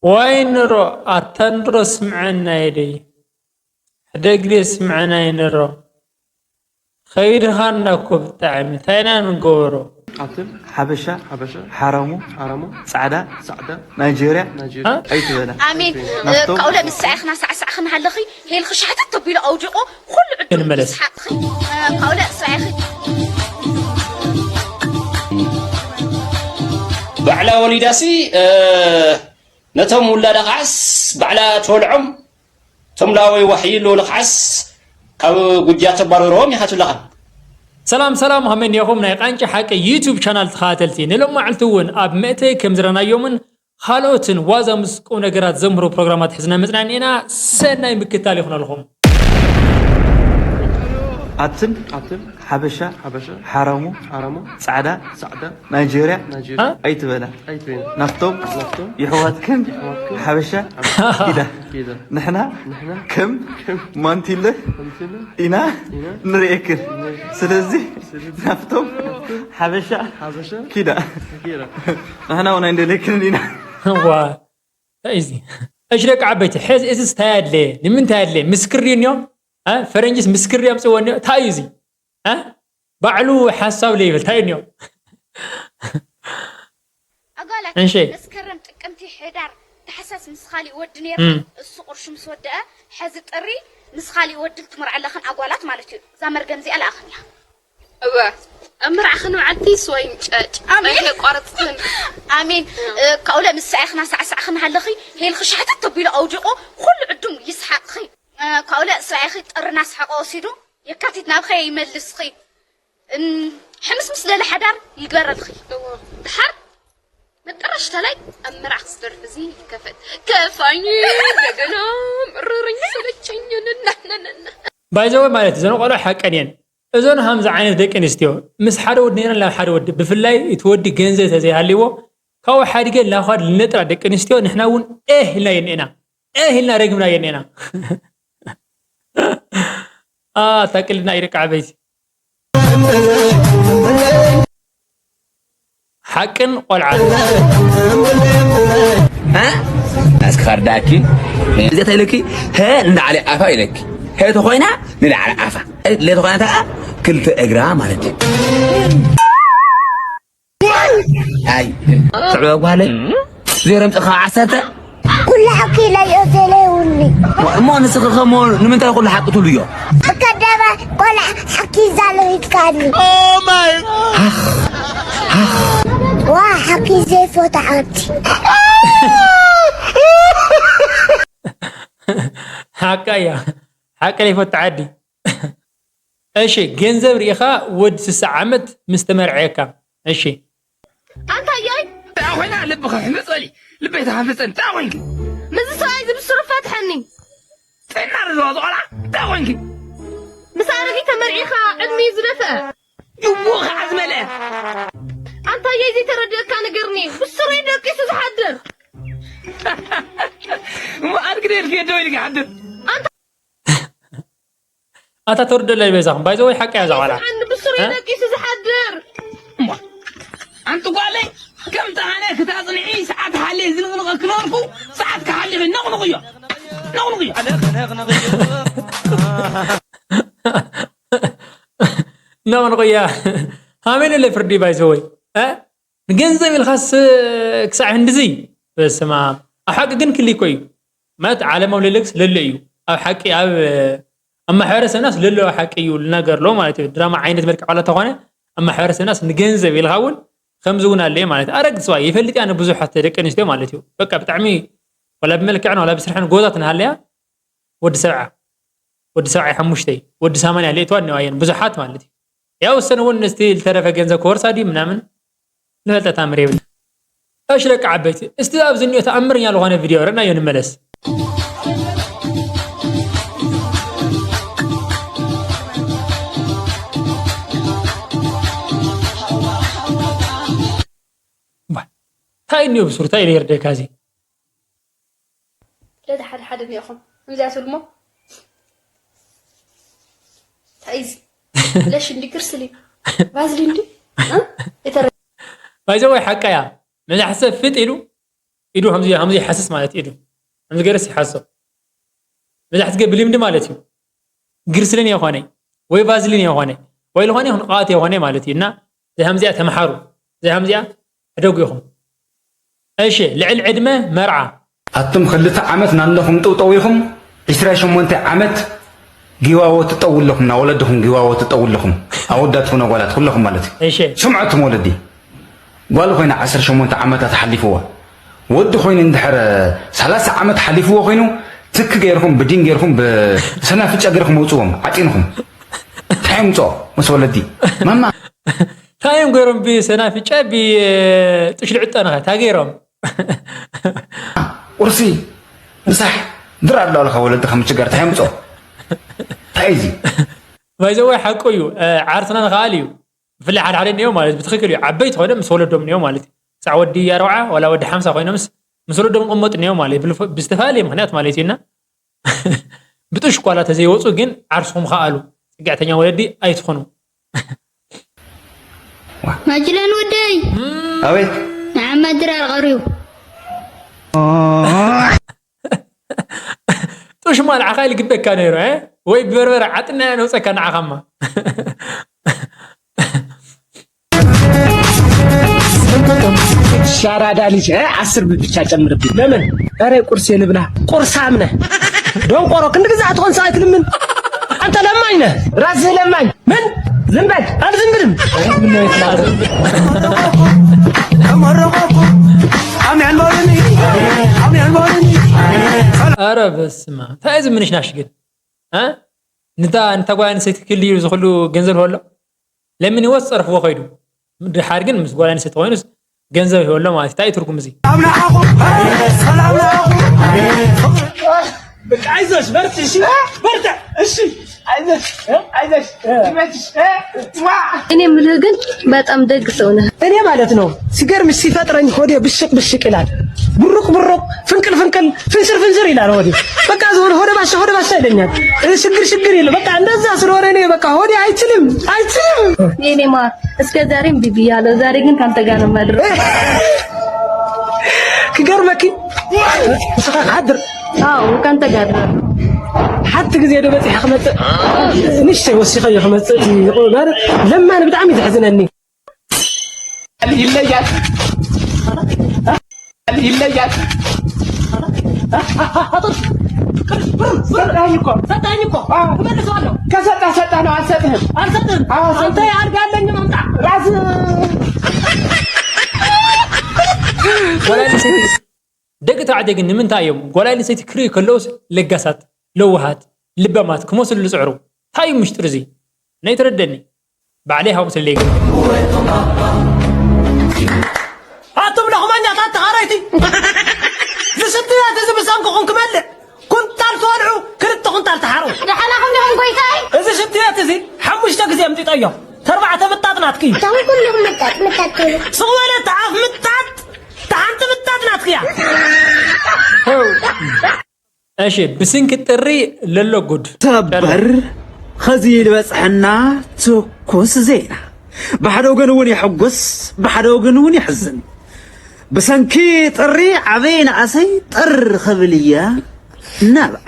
ዋይ ንሮ፣ ኣታ ንሮ ስምዐና ኢለይ። ሕደግዴ ስምዐና ይንሮ። ኸይድኻና እኮ ብጣዕሚ። እንታይ ኢና ንገብሮ? ኣትም፣ ሓበሻ፣ ሓበሻ፣ ሓራሙ፣ ሓራሙ፣ ጻዕዳ፣ ጻዕዳ፣ ናይጄርያ፣ ናይጄርያ። እ? ኣይትበላ። ኣሜን። ናፍቶም። ካብኡ ለምሳኤ ኽና ሳዕሳዕ ኽናሃለኺ ሄልኺ ሻሕተት ተቢሉ ኣውዲቑ ኩሉ ዕድል ክንመለስ። ይስሓቕኺ። እ፣ ካብኡ ለምሳኤ ኽይ- ባዕላ ወሊዳሲ፣ እ፣ ነቶም ውላዳ ኸዓስ ባዕላ ትበልዖም፣ እቶም ላወይ ዋሕይ ኣለዉ ንኸዓስ ካብ ጉጃ ተባረርዎም ኢኻ ትብለኻ። ሰላም ሰላም፣ ሃመን ኢኹም ናይ ቃንጫ ሓቂ ዩቱብ ቻናል ተኸታተልቲ፣ ንሎማዕልቲ እውን ኣብ መእተይ ከም ዝረናዮምን ካልኦትን ዋዛ ምስ ቁም ነገራት ዘምህሩ ፕሮግራማት ሒዝና መጽናዕና ኢና። ሰናይ ምክታል ይኹነልኹም። ኣትም፣ ኣትም፣ ሓበሻ፣ ሓበሻ፣ ሓራሙ፣ ሓራሙ፣ ጻዕዳ፣ ጻዕዳ፣ ናይጄርያ፣ ናይጄርያ፣ እ? ኣይትበላ። ኣይትበላ። ናፍቶም፣ ናፍቶም፣ ይሕዋትክን፣ ይሕዋትክን፣ ሓበሻ፣ ሓበሻ፣ ኪዳ። ኪዳ። ንሕና፣ ንሕና፣ ከም፣ ከም፣ ማንቲለ፣ ማንቲለ፣ ኢና፣ ኢና፣ ንርእየክን። ንርእየክን። ስለዚ፣ ስለዚ፣ ናፍቶም፣ ናፍቶም፣ ሓበሻ፣ ሓበሻ፣ ኪዳ። ኪዳ። ንሕና እውን ኣይንደልየክን ኢና። ዋ፣ እንታይ እዩ እዚ? እሺ ደቂ ዓበይቲ፣ ሕዚ እዚ እንታይ ኣድለየ? ንምንታይ ኣድለየ? ምስክር ድዩ እኒኦ? እ? ፈረንጅስ ምስክር ድዩ ኣምፅእዎ እኒኦ? እንታይ እዩ እዚ? እ? ባዕሉ ሓሳብ ለይብል፣ እንታይ እዩ እኒኦ? ኣጓላት፣ እንሸ። መስከረም፣ ጥቅምቲ፣ ሕዳር፣ ታሕሳስ ምስ ካሊእ ወዲ ነይርክን፣ እም። እሱ ቁርሹ ምስ ወደአ፣ ሕዚ ጥሪ ምስ ካሊእ ወዲ ልትምርዓ ኣለኽን ኣጓላት ማለት እዩ። እዛ መርገም እዚኣ ለኣኽንያ። እወ፣ ኣብ መርዓኽን መዓልቲ ስዋይ ምጨጭ፣ ኣሜን። ጸይሒ የቋርጽኽን። ኣሜን። እም። እ፣ ካብኡ ለምሳኤ ኽና ሳዕሳዕ ኽናሃለኺ፣ ሄልኺ ሻሕተት ተቢሉ ኣውዲቑ፣ ኩሉ ዕዱም ይስሓቕኺ። እ፣ ካብኡ ለእስራኤኺ ጥሪ ናስሓቐ ወሲዱ፣ የካቲት ናብኸ ይመልስኺ። እም፣ ሕምስምስ ለለ ሓዳር ይግበረልኺ። እወ፣ ድሓር መጠረሽታ ላይ ኣብ መርዓኽ ዝደርፍ እዚ ይከፈት። ከፋኝ እንደገና፣ ምርርኝ ሰለቸኝ፣ ነናናናና። ባይዘወ ማለት እዩ፣ እዘን ቆልዑ ሓቀን እየን። እዞን ሃምዚ ዓይነት ደቂ ኣንስትዮ ምስ ሓደ ወዲ ነይረን ናብ ሓደ ወዲ፣ ብፍላይ እቲ ወዲ ገንዘብ ተዘይሃልይዎ፣ ካብኡ ሓዲገን ናብ ሓደ ልነጥራ ደቂ ኣንስትዮ፣ ንሕና እውን ኤህ ኢልና የንኤና። ኤህ ኢልና ረግምና የንኤና። ኣ፣ ታቅልና ይርቃ ዓበይቲ። ሓቅን ቆልዓ። እ? እስኪ ከርዳኪ። እዚኣ እንታይ ኢለኪ? ሀ ንላዕሊ ኣፋ ኢለኪ። ሀ ተኾይና ንላዕሊ ኣፋ። ለ ተኾይና ተኣ ክልተ እግራ ማለት እዩ። ኣይ፣ ትዕበ ጓለይ። ዜሮ ኣምፅእኻ ዓሰርተ? ኩሉ ሓቂ ኢለዮ ዘይለይውኒ። እሞ ንስኺ ከሞ ንምንታይ ኩሉ ሓቂ ትብልዮ? ኣከደመ ቆልዓ ሓቂ ዛለዊትካኒ። ዋ፣ ሓቂ ዘይፈትሓት። ሓቃ እያ። ሓቂ ዘይፈትሓት። እሺ፣ ገንዘብ ርኢኻ ወዲ ስሳ ዓመት ምስ ተመርዐየካ። እሺ። ኣንታ ኣያይ! እንታይ ኮይና ልብኺ ሕምፅ በሊ፣ ልበይ ተሓፍፀኒ፣ እንታይ ኮይንኪ? ምስዚ ሰብኣይ እዚ ብስሩ ፋትሐኒ። ጥዕና ርዝዋ ዝቆልዓ፣ እንታይ ኮይንኪ? ምስ ኣረጊት ተመርዒኻ ዕድሚኡ ዝደፍአ። እዎ ከዓ ዝመልአ። ኣንታ ኣያይ ዘይተረድአካ ነገርኒ፣ ብስሩ እዩ ደቂሱ ዝሓድር። እሞ ኣድግደ ኢልኪ ደው ኢልኪ ሓድር። ኣንታ ኣታ ተወርደለይ በይዛኹም። ባይዘወይ ሓቂ እያ እዛ ጓላ። ዝሓን ብስሩ እ? ደቂሱ ዝሓድር። እሞ፣ ኣንቲ ጓለይ፣ ከምቲ ኣነ ክታጽንዒ ሰዓት ሓልየ ዝንቕንቐ ክነበርኩ፣ ሰዓት ክሓልፍ ነቕንቕዮ። ነቕንቕዮ። ነቕንቕያ። ሃሜን ኢለ ፍርዲ ባይዘወይ። እ? ንገንዘብ ኢልካስ ክሳዕ ህንድዚ? በስመ ኣብ። ኣብ ሓቂ ግን ክሊ እኮ እዩ። ማለት ዓለማዊ ለለግስ ለለ እዩ። ኣብ ሓቂ ኣብ፣ ኣብ ማሕበረሰብናስ ለለ ሓቂ እዩ ልናገር ኣሎ ማለት እዩ። ድራማ ዓይነት መልክዕ ዋላ ተኾነ ኣብ ማሕበረሰብናስ ንገንዘብ ኢልካ እውን ከምዚ እውን ኣለየ ማለት እዩ። ኣረግት ሰብኣይ ይፈልጥ እያ ንብዙሓት ደቂ ኣንስትዮ ማለት እዩ። በቃ ብጣዕሚ ዋላ ብመልክዕን ዋላ ብስርሕን ጎዛት ንሃለያ ወዲ ሰብዓ፣ ወዲ ሰብዓይ ሓሙሽተይ፣ ወዲ ሰማንያ ልእትዋ እኒዋ እየን ብዙሓት ማለት እዩ። ያው እሰን እውን እስቲ ዝተረፈ ገንዘብ ክወርሳ ድዩ ምናምን ንፈልጠ ታምር የብልና። እሺ ደቂ ዓበይቲ፣ እስቲ ኣብዚ እኒኦ ተኣምርኛ ዝኾነ ቪድዮ ረእናዮ ንመለስ። ባ፣ እንታይ እኒኦ ብሱሩ፣ እንታይ ኢለ ይርደካ እዚ? ለተ ሓደ ሓደ እኒኦኹም። ከምዚኣ ትብልሞ? እንታይ እዚ? ለሽ እንዲ ግርስሊ? ቫዝሊን እንዲ? እ? የተረ- ባይዘወይ ሓቃ እያ። መብዛሕትኡ ሰብ ፍጥ ኢሉ ኢዱ ከምዚ ከምዚ ይሓስስ ማለት እዩ። ኢዱ ከምዚ ገይረስ ይሓስሶ። መብዛሕትኡ ግዜ ብልምዲ ማለት እዩ። ግሪስሊን የኾነ ወይ ቫዝሊን የኾነ ወይ ዝኾነ ይኹን ቅብኣት የኾነ ማለት እዩ። እና እዛ ከምዚኣ ተምሓሩ፣ እዛ ከምዚኣ ሕደጉ ኢኹም። እሺ፣ ልዕሊ ዕድመ መርዓ። ኣቱም ክልተ ዓመት ናንደኹም ጥውጠው ኢኹም፣ ዕስራ ሸሞንተ ዓመት ጊዋዎ ትጠው ኣለኹም፣ ና ወለድኹም ጊዋዎ ትጠው ኣለኹም። ኣወዳት ኹነ ጓላት ኩለኹም ማለት እዩ። እሺ። ስምዑ ኣቱም ወለዲ። ጓል ኮይና ዓሰርተ ሸሞንተ ዓመታት ሓሊፍዋ። ወዲ ኮይኑ እንድሕር ሰላሳ ዓመት ሓሊፍዎ ኮይኑ ትክ ገይርኩም ብዲን ገይርኩም ብሰናፍጫ ገይርኩም ኣውፅዎም ዓጢንኩም። እንታይ ምፅኦ ምስ ወለዲ? ማማ። እንታይ እዮም ገይሮም ብሰናፍጫ ብጥሽሊ ዕጠንኸ? እንታይ ገይሮም? ቁርሲ፣ ምሳሕ፣ ድራር ዶ ኣለኻ ወለዲ ከም ችጋር እንታይ ምፅኦ? እንታይ እዩ እዚ? ባይዘወይ ሓቁ እዩ። እ፣ ዓርስና ንኽኣል እዩ። ብፍላይ ሓደ ሓደ እኒኦ ማለት ብትኽክል እዩ። ዓበይቲ ኮይኖም ምስ ወለዶም እኒኦ ማለት እዩ። ክሳዕ ወዲ ኣርብዓ ዋላ ወዲ ሓምሳ ኮይኖምስ ምስ ወለዶም ይቕመጡ እኒኦ ማለት እዩ። ብልፎ-፣ ብዝተፈላለየ ምኽንያት ማለት እዩ። እና ብጥሽ ኳላ ተዘይወፁ ግን ዓርስኹም ከኣሉ። ፅግዕተኛ ወለዲ ኣይትኾኑ። ማጅለን ወደይ፣ ኣቤት። ንዓማ ድራር ቀሪቡ። ጡሽማ ንዓኻ ይልግበካ ነይሩ፣ እ? ወይ ብበርበረ ዓጥና ነውፀካ ንዓኻማ። ሻራዳ ልጅ፣ እ? አስር ብር ብቻ ጨምርብኝ። ለምን? ኧረ ቁርስ የንብላ። ቁርሳም ነህ። ደንቆሮ፣ ክንድ ግዛት ትኾን ሰው አይትልምን። አንተ ለማኝ ነህ። ራስህ ለማኝ። ምን? ዝም በል። አልዝም ብልም። ምን ነው የተናገረ? ተመረቆኩ። አሜን በሉኒ። አሜን በሉኒ። ኧረ በስመ አብ። እንታይ እዚ ምንሽናሽ ግን? እ? ንታ፣ ንታ ጓል ኣንስተይቲ ክልዩ ዝኽሉ ገንዘብ ይበሎ? ለምን ይወስ ጸርፍዎ ከይዱ? ድሓር ግን ምስ ጓል ኣንስተይቲ ኮይኑስ ገንዘብ ይበሎ ማለት እዩ። እንታይ እዩ ትርጉም እዚ? ኣብ ንዓኹም፣ ሰላም ንዓኹም። በቃ ኣይዞሽ፣ በርቺ፣ እሺ? በርታ፣ እሺ? ኣይዞሽ፣ ኣይዞሽ፣ ይመችሽ፣ ዋ። እኔ የምልህ ግን በጣም ደግ ሰው ነህ። እኔ ማለት ነው ሲገርምሽ ሲፈጥረኝ ሆዴ ብሽቅ ብሽቅ ይላል። ብሩቅ ብሩቅ፣ ፍንቅል ፍንቅል፣ ፍንስር ፍንስር ይላል ሆዴ። በቃ ዝሆነ ሆደ ባሻ ሆደ ባሻ ይለኛል። እ፣ ሽግር ሽግር ይላል። በቃ እንደዛ ስለሆነ እኔ በቃ ሆዴ አይችልም፣ አይችልም። የኔ ማር እስከ ዛሬም ቢቢ ያለው፣ ዛሬ ግን ካንተ ጋር ነው ማድረው። ክገርመኪ፣ ንስኻ ክሓድር። አዎ፣ ካንተ ጋር ነው። ሓንቲ ግዜ ዶ በፂሐ ክመፅእ? ንእሽተይ ወሲኸዮ ክመፅእ እቲ ይቕበል። ለማን ብጣዕሚ ዘሕዝነኒ። ይለያል። ይለያል። ሰጠኸኝ እኮ። ሰጠኸኝ እኮ። አዎ። እመልሰዋለሁ። ከሰጠህ ሰጠህ ነው፣ አልሰጥህም። አልሰጥህም። አዎ፣ አንተ ሰጠህ። አልጋ አለኝ ማምጣ። ራስህ። ጓል ኣንስተይቲ፣ ደቂ ተባዕትዮ ግን ንምንታይ እዮም ጓል ኣንስተይቲ ክርእዩ ከለውስ ለጋሳት፣ ለዋሃት፣ ልባማት ክመስሉ ዝጽዕሩ? እንታይ እዩ ምሽጥር እዚ? ናይ ተረደኒ። ባዕለይ ሃው ስለይ ግን። ኣቱም ለኽመኛታት ተኻረይቲ፣ ዝስድያት እዚ ብሳንኩኹም ክመልእ፣ ኩንታል ትበልዑ፣ ክልተ ኩንታል ትሓሩ። ደሓናኹም ዲኹም ጎይታይ? እዚ ሽትየት እዚ ሓሙሽተ ግዜ ኣምጢጠዮ። ተርባዕተ ምጣጥ ናትኪ። ተው ኩልኹም ምጣጥ፣ ምጣጥ ትብሉ። ስቕ በለ፣ እቲ ኣፍ ምጣጥ፣ እቲ ሓንቲ ምጣጥ ናትኪ እያ። እሺ፣ ብስንኪ ጥሪ ለሎ ጉድ። ሰበር ኸዚ ልበጽሐና ትኩስ ዜና። ብሓደ ወገን እውን የሐጉስ፣ ብሓደ ወገን እውን የሕዝን። ብሰንኪ ጥሪ ዓበይ ንኣሰይ ጥር ኽብል እየ ናብኣ።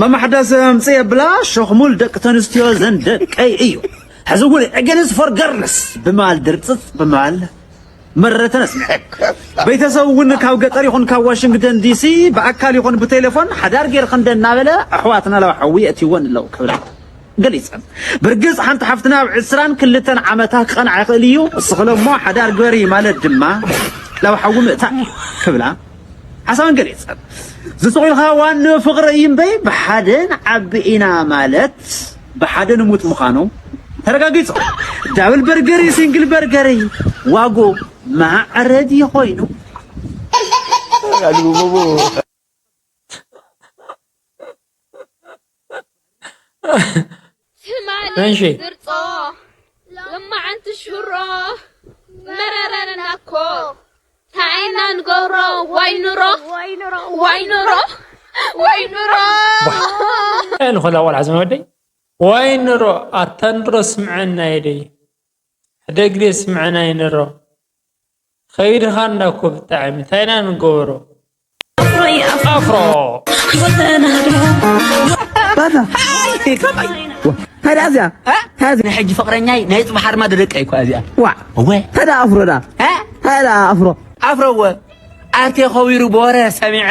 መማሕዳስ ኣምጽእ የብላ ሸኽሙል ደቂ ተንስትዮ ዘን ደቀይ እዩ። ሕዚ እውን against for girls ብማል ድርጽጽ ብማል መረተን ኣስሚዐ። ቤተሰብ እውን ካብ ገጠር ይኹን ካብ ዋሽንግተን ዲሲ ብኣካል ይኹን ብቴሌፎን ሓዳር ጌርክን ዶ እናበለ ኣሕዋትና ላብ ሓዊ የእትይወን ኣለዉ ክብላ ገሊጸን። ብርግጽ ሓንቲ ሓፍትና ኣብ ዕስራን ክልተን ዓመታ ክቐንዓ ይኽእል እዩ፣ እስኽለ እሞ ሓዳር ግበሪ ማለት ድማ ላብ ሓዊ ምእታእ ክብላ ሓሳበን ገሊጸን። ዝስቑ ኢልካ ዋንኡ ፍቕሪ እዩ እምበይ ብሓደ ንዓቢ ኢና ማለት ብሓደ ንሙት ምዃኑ ተረጋጊጹ። ዳብል በርገር እዩ ሲንግል በርገር እዩ ዋጉ ማዕረ ድዩ ኮይኑ? ትማሊ እሺ። ዝርጾ ለማዓንቲ ሽሮ መረረና እኮ። እንታይ ኢና ንገብሮ? ዋይ ኑሮ፣ ዋይ ኑሮ፣ ዋይ ኑሮ፣ ዋይ ኑሮ። እንታይ ንኾላ ቆልዓ ዝመወደይ? ዋይ ኑሮ፣ ኣታ ኑሮ ስምዐና የደይ። ሕደግዴ ስምዐና ይንሮ። ከይድኻና እኮ ብጣዕሚ። እንታይ ኢና ንገብሮ? ኣፍሮ። ባታ እንታይ ደኣ እዚኣ እንታይ እዚኣ ናይ ሕጂ ፍቕረኛይ ናይ ጽባሕ ኣርማዶ ደቀይ እኳ እዚኣ። ዋ እወ እንታይ ደኣ ኣፍሮ ደኣ እ እንታይ ደኣ ኣፍሮ ኣፍሮ እወ ኣርቴ ኸዊሩ ብወረ ሰሚዐ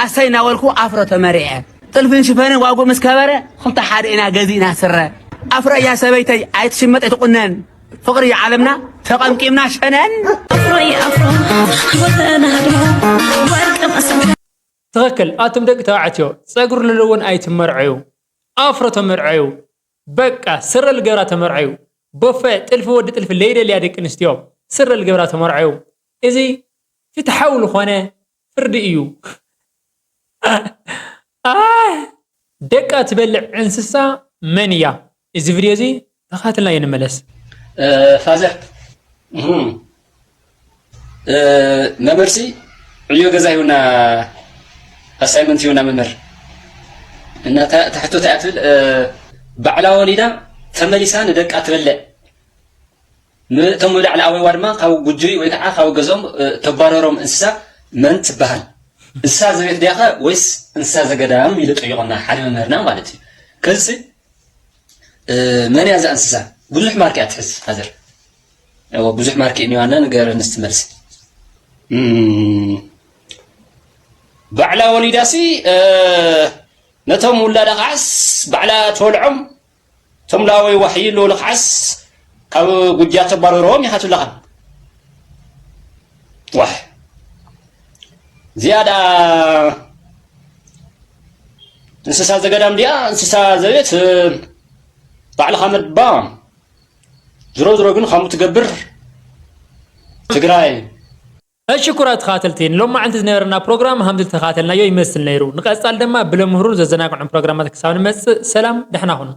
ኣሰይ እናበልኩ ኣፍሮ ተመሪዐ። ጥልፍን ሽፈንን ዋግኡ ምስ ከበረ ክልተ ሓደ ኢና ገዚእና ስረ። ኣፍሮ እያ ሰበይተይ ኣይትሽመጥ ኣይትቑነን። ፍቕሪ ዓለምና ተቐምቂምና ሸነን። ኣፍሮ እየ ኣፍሮ ወተናድሮ ወርቂ መሰረት ትኽክል ኣቱም ደቂ ተባዕትዮ ጸጉሪ ለለዎን ኣይትመርዐዩ ኣፍሮ ተመርዐዩ በቃ ስረ ልገብራ ተመርዐዩ ቦፈ ጥልፊ ወዲ ጥልፊ ለይደልያ ደቂ ኣንስትዮ ስረ ልገብራ ተመርዐዩ እዚ ፍትሓዊ ልኾነ ፍርዲ እዩ ኣህ ደቃ ትበልዕ እንስሳ መን እያ? እዚ ቪድዮ እዚ ተኻትልናዮ ንመለስ። ፋዘር መምህርሲ ዕዮ ገዛ ይሁና ኣሳይመንት ይሁና መምህር እና ተሕቶ እንታይ ትብል ባዕላ ወሊዳ ተመሊሳ ንደቃ ትበልዕ እቶም ላዕሊ ኣበይዋ ድማ ካብ ጉጅይ ወይ ከዓ ካብ ገዝኦም ተባረሮም እንስሳ መን ትበሃል? እንስሳ ዘቤት ድያኸ ወይስ እንስሳ ዘገዳም ኢሉ ጠይቆና ሓደ መምህርና ማለት እዩ። ከዚ መን እያ እዛ እንስሳ? ብዙሕ ማርክ እያ ትሕዝ ፋዘር። እወ ብዙሕ ማርክ እዩ ኒዋና ንገረኒ እስቲ መልሲ። እም፣ ባዕላ ወሊዳሲ እ፣ ነቶም ውላዳ ከዓስ ባዕላ ትበልዖም እቶም ላወይ ዋሕ ይብሉ ንኽዓስ ካብ ጉጃ ተባረርዎም ይሓቱለኻ። ዋሕ እዚኣ ደኣ እንስሳ ዘገዳም ድያ እንስሳ ዘቤት ባዕልኻ መድባ ዝሮ ዝሮ ግን ከምኡ ትገብር ትግራይ እሺ ኩራት ተኻተልቲ ንሎማዓንቲ ዝነበረና ፕሮግራም ሃምዚ ዝተኻተልናዮ ይመስል ነይሩ ንቐፃል ድማ ብለምህሩን ዘዘናግዑን ፕሮግራማት ክሳብ ንመፅእ ሰላም ደሕና ኩኑ